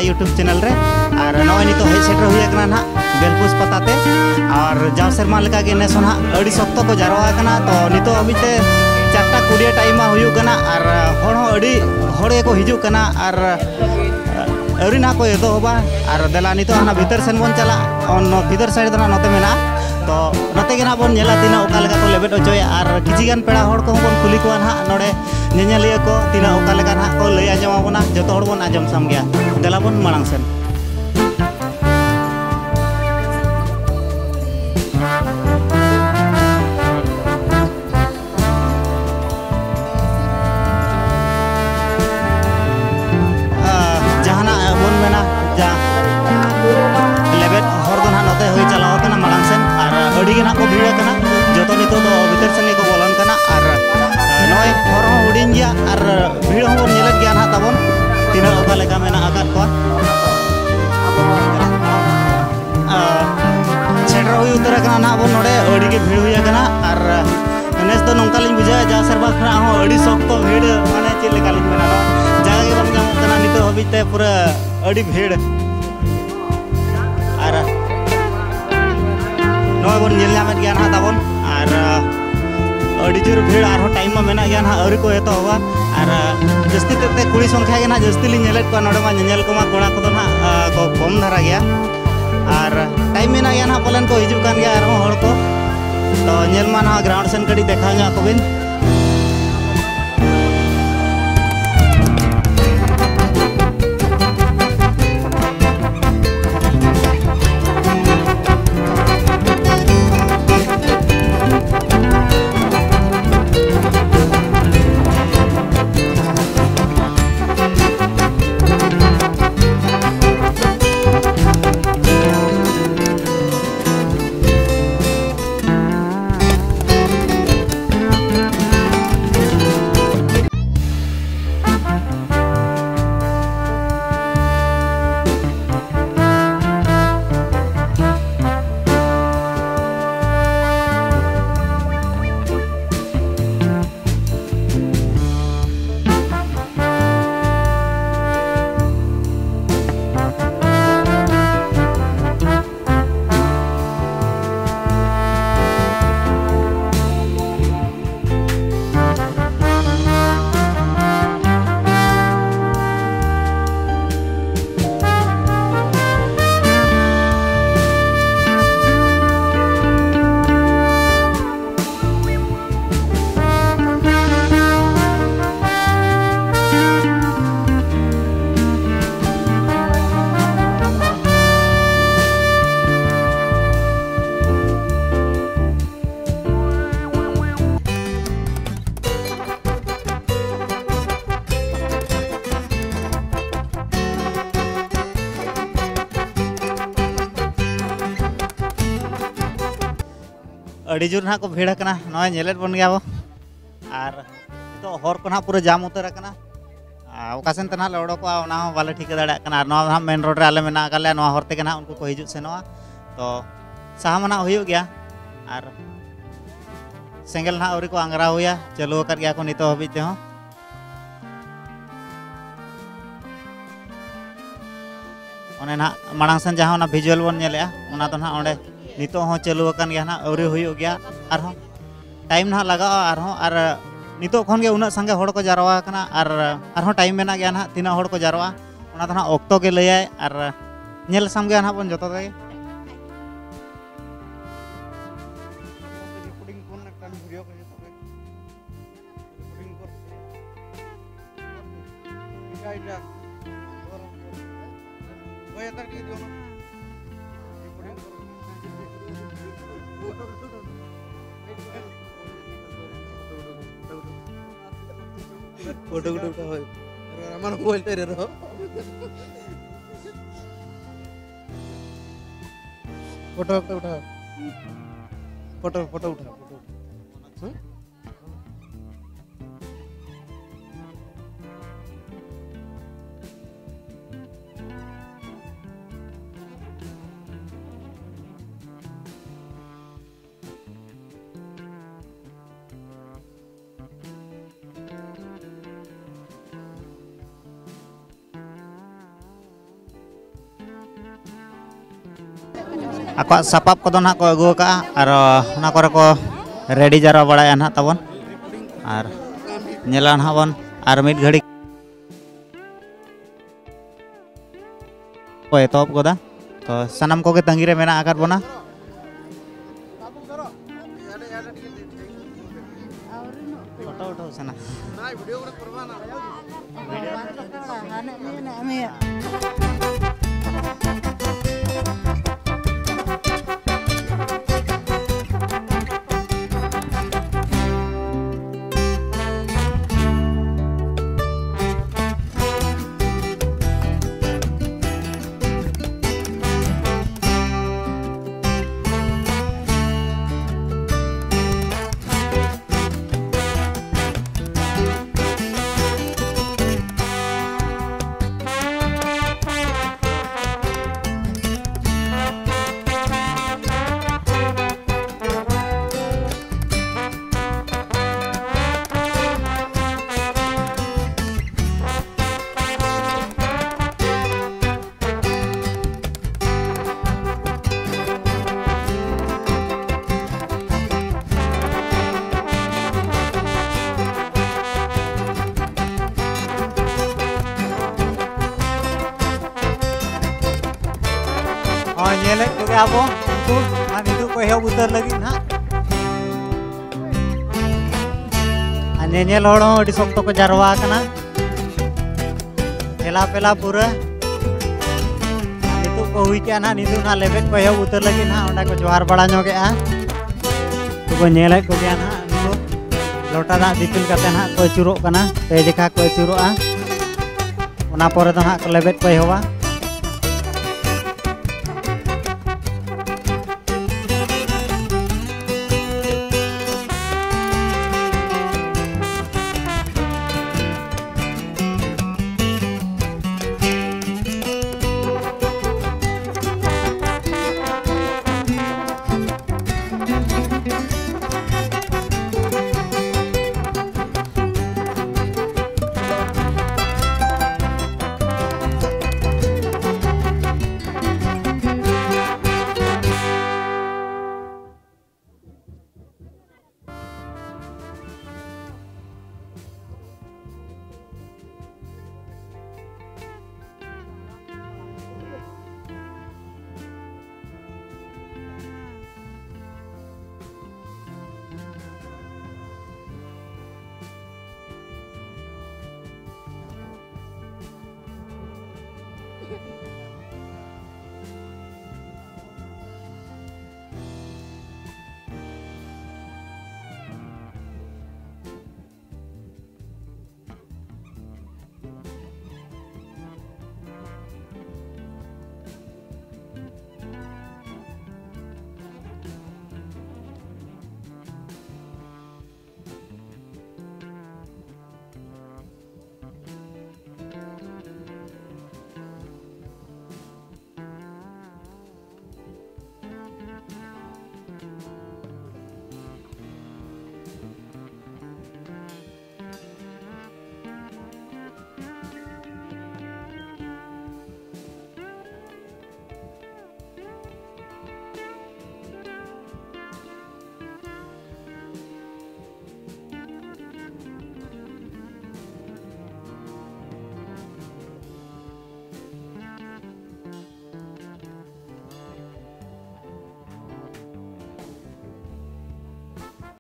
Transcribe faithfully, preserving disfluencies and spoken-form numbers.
YouTube channel ᱨᱮ᱾ ᱟᱨ ᱱᱚᱜᱼᱚᱭ ᱱᱤᱛᱚᱜ ᱦᱮᱡ ᱥᱮᱴᱮᱨ ᱦᱩᱭ ᱟᱠᱟᱱᱟ ᱱᱟᱦᱟᱜ ᱵᱮᱞᱯᱩᱥ ᱯᱟᱛᱟ ᱛᱮ᱾ ᱟᱨ ᱡᱟᱣ ᱥᱮᱨᱢᱟ ᱞᱮᱠᱟ ᱜᱮ ᱱᱮᱥ ᱦᱚᱸ ᱱᱟᱦᱟᱜ ᱟᱹᱰᱤ ᱥᱚᱠᱛᱚ ᱠᱚ ᱡᱟᱨᱣᱟ ᱟᱠᱟᱱᱟ᱾ ᱛᱚ ᱱᱤᱛᱚᱜ ᱦᱟᱹᱵᱤᱡ ᱛᱮ ᱪᱟᱨᱴᱟ ᱠᱩᱲᱤᱭᱟᱹ ᱴᱟᱭᱤᱢ ᱢᱟ ᱦᱩᱭᱩᱜ ᱠᱟᱱᱟ, ᱟᱨ ᱦᱚᱲ ᱦᱚᱸ ᱟᱹᱰᱤ ᱦᱚᱲ ᱜᱮᱠᱚ ᱦᱤᱡᱩᱜ ᱠᱟᱱᱟ᱾ ᱟᱨ ᱟᱹᱣᱨᱤ ᱱᱟᱦᱟᱜ ᱠᱚ ᱮᱛᱚᱦᱚᱵᱟ᱾ ᱟᱨ ᱫᱮᱞᱟ ᱱᱤᱛᱚᱜ ᱦᱟᱱᱟ ᱵᱷᱤᱛᱟᱹᱨ ᱥᱮᱱ ᱵᱚᱱ ᱪᱟᱞᱟᱜ, ᱚᱱ-, ᱵᱷᱤᱛᱟᱹᱨ ᱥᱟᱭᱤᱰ ᱫᱚ ᱱᱟᱦᱟᱜ ᱱᱚᱛᱮ ᱢᱮᱱᱟᱜᱼᱟ᱾ ᱛᱚ ᱱᱚᱛᱮ ᱜᱮ ᱱᱟᱦᱟᱜ ᱵᱚᱱ ᱧᱮᱞᱟ ᱛᱤᱱᱟᱹᱜ ᱚᱠᱟ ᱞᱮᱠᱟ ᱠᱚ ᱞᱮᱵᱮᱫ ᱦᱚᱪᱚᱭᱟ, ᱟᱨ ᱠᱤᱪᱷᱤ ᱜᱟᱱ ᱯᱮᱲᱟ ᱦᱚᱲ ᱠᱚᱦᱚᱸ ᱵᱚᱱ ᱠᱩᱞᱤ ᱠᱚᱣᱟ ᱱᱟᱦᱟᱜ ᱱᱚᱰᱮ ᱧᱮᱧᱮᱞᱤᱭᱟᱹ ᱠᱚ ᱛᱤᱱᱟᱹᱜ ᱚᱠᱟ ᱞᱮᱠᱟ ᱱᱟᱦᱟᱜ ᱠᱚ ᱞᱟᱹᱭ ᱟᱸᱡᱚᱢ ᱟᱵᱚᱱᱟ, ᱡᱚᱛᱚ ᱦᱚᱲ ᱵᱚᱱ ᱟᱸᱡᱚᱢ ᱥᱟᱢ ᱜᱮᱭᱟ᱾ ᱫᱮᱞᱟ ᱵᱚᱱ ᱢᱟᱲᱟᱝ ᱥᱮᱱ᱾ ᱟᱨ ᱡᱟᱦᱟᱱᱟᱜ ᱵᱚᱱ ᱢᱮᱱᱟ, ᱡᱟ ᱞᱮᱵᱮᱫ ᱦᱚᱨ ᱫᱚ ᱱᱟᱦᱟᱜ ᱱᱚᱛᱮ ᱦᱩᱭ ᱪᱟᱞᱟᱣ ᱟᱠᱟᱱᱟ ᱢᱟᱲᱟᱝ ᱥᱮᱱ, ᱟᱨ ᱟᱹᱰᱤ ᱜᱮ ᱱᱟᱦᱟᱜ ᱠᱚ ᱵᱷᱤᱲ ᱟᱠᱟᱱᱟ᱾ ᱡᱚᱛᱚ ᱱᱤᱛᱚᱜ ᱫᱚ ᱵᱷᱤᱛᱟᱹᱨ ᱥᱮᱱ ᱜᱮᱠᱚ ᱵᱚᱞᱚᱱ ᱠᱟᱱᱟ, ᱟᱨ ᱱᱚᱜᱼᱚᱭ ᱦᱚᱨ ᱦᱚᱸ ᱦᱩᱰᱤᱧ ᱜᱮᱭᱟ, ᱟᱨ ᱵᱷᱤᱲ ᱦᱚᱸᱵᱚᱱ ᱧᱮᱞᱮᱫ ᱜᱮᱭᱟ ᱱᱟᱦᱟᱜ ᱛᱟᱵᱚᱱ ᱛᱤᱱᱟᱹᱜ ᱚᱠᱟ ᱞᱮᱠᱟ ᱢᱮᱱᱟᱜ ᱟᱠᱟᱫ ᱠᱚᱣᱟ᱾ ᱟᱨ ᱥᱮᱴᱮᱨ ᱦᱩᱭ ᱩᱛᱟᱹᱨ ᱟᱠᱟᱱᱟ ᱱᱟᱦᱟᱜ ᱵᱚᱱ ᱱᱚᱰᱮ, ᱟᱹᱰᱤ ᱜᱮ ᱵᱷᱤᱲ ᱦᱩᱭ ᱟᱠᱟᱱᱟ᱾ ᱟᱨ ᱱᱮᱥ ᱫᱚ ᱱᱚᱝᱠᱟ ᱞᱤᱧ ᱵᱩᱡᱷᱟᱹᱣᱮᱫᱼᱟ, ᱡᱟᱣ ᱥᱮᱨᱢᱟ ᱠᱷᱚᱱᱟᱜ ᱦᱚᱸ ᱟᱹᱰᱤ ᱥᱚᱠᱛᱚ ᱵᱷᱤᱲ, ᱢᱟᱱᱮ ᱪᱮᱫ ᱞᱮᱠᱟ ᱞᱤᱧ ᱢᱮᱱᱟ, ᱱᱚᱣᱟ ᱡᱟᱭᱜᱟ ᱜᱮ ᱵᱟᱝ ᱧᱟᱢᱚᱜ ᱠᱟᱱᱟ ᱱᱤᱛᱚᱜ ᱦᱟᱹᱵᱤᱡ ᱛᱮ, ᱯᱩᱨᱟᱹ ᱟᱹᱰᱤ ᱵᱷᱤᱲ᱾ ᱟᱨ ᱱᱚᱜᱼᱚᱭ ᱵᱚᱱ ᱧᱮᱞ ᱧᱟᱢᱮᱫ ᱜᱮᱭᱟ ᱱᱟᱦᱟᱜ ᱛᱟᱵᱚᱱ, ᱟᱨ ᱟᱹᱰᱤ ᱡᱳᱨ ᱵᱷᱤᱲ, ᱟᱨᱦᱚᱸ ᱴᱟᱭᱤᱢ ᱢᱟ ᱢᱮᱱᱟᱜ ᱜᱮᱭᱟ ᱱᱟᱦᱟᱜ, ᱟᱹᱣᱨᱤ ᱠᱚ ᱮᱛᱚᱦᱚᱵᱟ᱾ ᱟᱨ ᱡᱟᱹᱥᱛᱤ ᱛᱮᱫ ᱛᱮ ᱠᱩᱲᱤ ᱥᱚᱝᱠᱷᱟ ᱜᱮ ᱱᱟᱦᱟᱜ ᱡᱟᱹᱥᱛᱤ ᱞᱤᱧ ᱧᱮᱞᱮᱫ ᱠᱚᱣᱟ ᱱᱚᱰᱮ ᱢᱟ, ᱧᱮᱧᱮᱞ ᱠᱚᱢᱟ ᱠᱚᱲᱟ ᱠᱚᱫᱚ ᱱᱟᱦᱟᱜ, ᱟ, ᱠᱚ ᱠᱚᱢ ᱫᱷᱟᱨᱟ ᱜᱮᱭᱟ᱾ ᱟᱨ ᱴᱟᱭᱤᱢ ᱢᱮᱱᱟᱜ ᱜᱮᱭᱟ ᱱᱟᱦᱟᱜ, ᱯᱟᱞᱮᱱ ᱠᱚ ᱦᱤᱡᱩᱜ ᱠᱟᱱ ᱜᱮᱭᱟ ᱟᱨᱦᱚᱸ ᱦᱚᱲ ᱠᱚ᱾ ᱛᱚ ᱧᱮᱞ ᱢᱟ ᱱᱟᱦᱟᱜ ᱜᱨᱟᱣᱩᱱᱰ ᱥᱮᱱ ᱠᱟᱹᱴᱤᱡ ᱫᱮᱠᱷᱟᱣ ᱧᱚᱜ ᱟᱠᱚ ᱵᱤᱱ᱾ ᱟᱹᱰᱤ ᱡᱳᱨ ᱱᱟᱦᱟᱜ ᱠᱚ ᱵᱷᱤᱲ ᱟᱠᱟᱱᱟ, ᱱᱚᱜᱼᱚᱭ ᱧᱮᱞᱮᱫ ᱵᱚᱱ ᱜᱮᱭᱟ ᱵᱚ᱾ ᱟᱨ ᱱᱤᱛᱚᱜ ᱦᱚᱨ ᱠᱚ ᱱᱟᱦᱟᱜ ᱯᱩᱨᱟᱹ ᱡᱟᱢ ᱩᱛᱟᱹᱨ ᱟᱠᱟᱱᱟ᱾ ᱟᱨ ᱚᱠᱟ ᱥᱮᱱ ᱛᱮ ᱱᱟᱦᱟᱜ ᱞᱮ ᱚᱰᱚᱠᱚᱜᱼᱟ, ᱚᱱᱟ ᱦᱚᱸ ᱵᱟᱞᱮ ᱴᱷᱤᱠᱟᱹ ᱫᱟᱲᱮᱭᱟᱜ ᱠᱟᱱᱟ᱾ ᱟᱨ ᱱᱚᱣᱟ ᱱᱟᱦᱟᱜ ᱢᱮᱱ ᱨᱳᱰ ᱨᱮ ᱟᱞᱮ ᱢᱮᱱᱟᱜ ᱟᱠᱟᱫ ᱞᱮᱭᱟ, ᱱᱚᱣᱟ ᱦᱚᱨ ᱛᱮᱜᱮ ᱱᱟᱦᱟᱜ ᱩᱱᱠᱩ ᱠᱚ ᱦᱤᱡᱩᱜ ᱥᱮᱱᱚᱜᱼᱟ᱾ ᱛᱚ ᱥᱟᱦᱟ ᱢᱟ ᱱᱟᱦᱟᱜ ᱦᱩᱭᱩᱜ ᱜᱮᱭᱟ᱾ ᱟᱨ ᱥᱮᱸᱜᱮᱞ ᱱᱟᱦᱟᱜ ᱟᱹᱣᱨᱤ ᱠᱚ ᱟᱝᱜᱽᱨᱟᱣ ᱦᱩᱭᱟ, ᱪᱟᱹᱞᱩ ᱟᱠᱟᱫ ᱜᱮᱭᱟ ᱠᱚ ᱱᱤᱛᱚᱜ ᱦᱟᱹᱵᱤᱡ ᱛᱮᱦᱚᱸ᱾ ᱚᱱᱮ ᱱᱟᱦᱟᱜ ᱢᱟᱲᱟᱝ ᱥᱮᱱ ᱡᱟᱦᱟᱸ ᱚᱱᱟ ᱵᱷᱤᱡᱩᱣᱟᱞ ᱵᱚᱱ ᱧᱮᱞᱮᱜᱼᱟ, ᱚᱱᱟ ᱫᱚ ᱱᱟᱦᱟᱜ ᱚᱸᱰᱮ ᱱᱤᱛᱚᱜ ᱦᱚᱸ ᱪᱟᱹᱞᱩ ᱟᱠᱟᱱ ᱜᱮᱭᱟ ᱱᱟᱦᱟᱜ, ᱟᱹᱣᱨᱤ ᱦᱩᱭᱩᱜ ᱜᱮᱭᱟ᱾ ᱟᱨᱦᱚᱸ ᱴᱟᱭᱤᱢ ᱱᱟᱦᱟᱜ ᱞᱟᱜᱟᱜᱼᱟ ᱟᱨᱦᱚᱸ, ᱟᱨ ᱱᱤᱛᱚᱜ ᱠᱷᱚᱱ ᱜᱮ ᱩᱱᱟᱹᱜ ᱥᱟᱸᱜᱮ ᱦᱚᱲ ᱠᱚ ᱡᱟᱨᱣᱟ ᱟᱠᱟᱱᱟ, ᱟᱨ ᱟᱨᱦᱚᱸ ᱴᱟᱭᱤᱢ ᱢᱮᱱᱟᱜ ᱜᱮᱭᱟ ᱱᱟᱦᱟᱜ, ᱛᱤᱱᱟᱹᱜ ᱦᱚᱲ ᱠᱚ ᱡᱟᱨᱣᱟ, ᱚᱱᱟ ᱫᱚ ᱱᱟᱦᱟᱜ ᱚᱠᱛᱚ ᱜᱮ ᱞᱟᱹᱭᱟᱭ᱾ ᱟᱨ ᱧᱮᱞ ᱥᱟᱢᱜᱮ ᱱᱟᱦᱟᱜ ᱵᱚᱱ ᱡᱚᱛᱚ ᱛᱮᱜᱮ᱾ ᱯᱷᱳᱴᱳ ᱠᱚ ᱩᱴᱷᱟᱹᱣ ᱦᱳᱭ᱾ ᱟᱨ ᱟᱢᱟᱜ ᱢᱳᱵᱟᱭᱤᱞ ᱛᱮ ᱨᱮ ᱨᱚ᱾ ᱯᱷᱳᱴᱳ ᱯᱮ ᱩᱴᱷᱟᱹᱣ᱾ ᱯᱷᱳᱴᱳ, ᱯᱷᱳᱴᱳ ᱩᱴᱷᱟᱹᱣ, ᱯᱷᱳᱴᱳ ᱩᱴᱷᱟᱹᱣ᱾ ᱦᱮᱸ? ᱟᱠᱚᱣᱟᱜ ᱥᱟᱯᱟᱵ ᱠᱚᱫᱚ ᱱᱟᱦᱟᱜ ᱠᱚ ᱟᱹᱜᱩ ᱟᱠᱟᱫᱼᱟ, ᱟᱨ ᱚᱱᱟ ᱠᱚᱨᱮ ᱠᱚ ᱨᱮᱰᱤ ᱡᱟᱣᱨᱟ ᱵᱟᱲᱟᱭᱟ ᱱᱟᱦᱟᱜ ᱛᱟᱵᱚᱱ᱾ ᱟᱨ ᱧᱮᱞᱟ ᱱᱟᱦᱟᱜ ᱵᱚᱱ ᱟᱨ ᱢᱤᱫ ᱜᱷᱟᱹᱲᱤ ᱠᱚ ᱮᱛᱚᱦᱚᱵ ᱜᱚᱫᱟ᱾ ᱛᱚ ᱥᱟᱱᱟᱢ ᱠᱚᱜᱮ ᱛᱟᱺᱜᱤ ᱨᱮ ᱢᱮᱱᱟᱜ ᱟᱠᱟᱫ ᱵᱚᱱᱟ᱾ ᱯᱷᱳᱴᱳ ᱩᱴᱷᱟᱹᱣ ᱥᱟᱱᱟ᱾ ᱟᱵᱚ ᱩᱱᱠᱩ ᱟᱨ ᱱᱤᱛᱚᱜ ᱠᱚ ᱮᱦᱚᱵ ᱩᱛᱟᱹᱨ ᱞᱟᱹᱜᱤᱫ ᱱᱟᱦᱟᱜ᱾ ᱟᱨ ᱧᱮᱧᱮᱞ ᱦᱚᱲ ᱦᱚᱸ ᱟᱹᱰᱤ ᱥᱚᱠᱛᱚ ᱠᱚ ᱡᱟᱨᱣᱟ ᱟᱠᱟᱱᱟ᱾ ᱴᱷᱮᱞᱟ ᱯᱮᱞᱟ ᱯᱩᱨᱟᱹ᱾ ᱟᱨ ᱱᱤᱛᱚᱜ ᱠᱚ ᱦᱩᱭ ᱠᱮᱜᱼᱟ ᱱᱟᱦᱟᱜ, ᱱᱤᱛᱚᱜ ᱱᱟᱦᱟᱜ ᱞᱮᱵᱮᱫ ᱠᱚ ᱮᱦᱚᱵ ᱩᱛᱟᱹᱨ ᱞᱟᱹᱜᱤᱫ ᱱᱟᱦᱟᱜ, ᱚᱸᱰᱮ ᱠᱚ ᱡᱚᱦᱟᱨ ᱵᱟᱲᱟ ᱧᱚᱜᱮᱜᱼᱟ᱾ ᱩᱱᱠᱩ ᱠᱚ ᱧᱮᱞᱮᱫ ᱠᱚᱜᱮᱭᱟ ᱱᱟᱦᱟᱜ, ᱩᱱᱠᱩ ᱞᱚᱴᱟ ᱫᱟᱜ ᱫᱤᱯᱤᱞ ᱠᱟᱛᱮ ᱱᱟᱦᱟᱜ ᱠᱚ ᱟᱹᱪᱩᱨᱚᱜ ᱠᱟᱱᱟ, ᱯᱮ ᱡᱮᱠᱷᱟ ᱠᱚ ᱟᱹᱪᱩᱨᱚᱜᱼᱟ᱾ ᱚᱱᱟ ᱯᱚᱨᱮ ᱫᱚ ᱱᱟᱦᱟᱜ ᱠᱚ ᱞᱮᱵᱮᱫ ᱠᱚ ᱮᱦᱚᱵᱟ᱾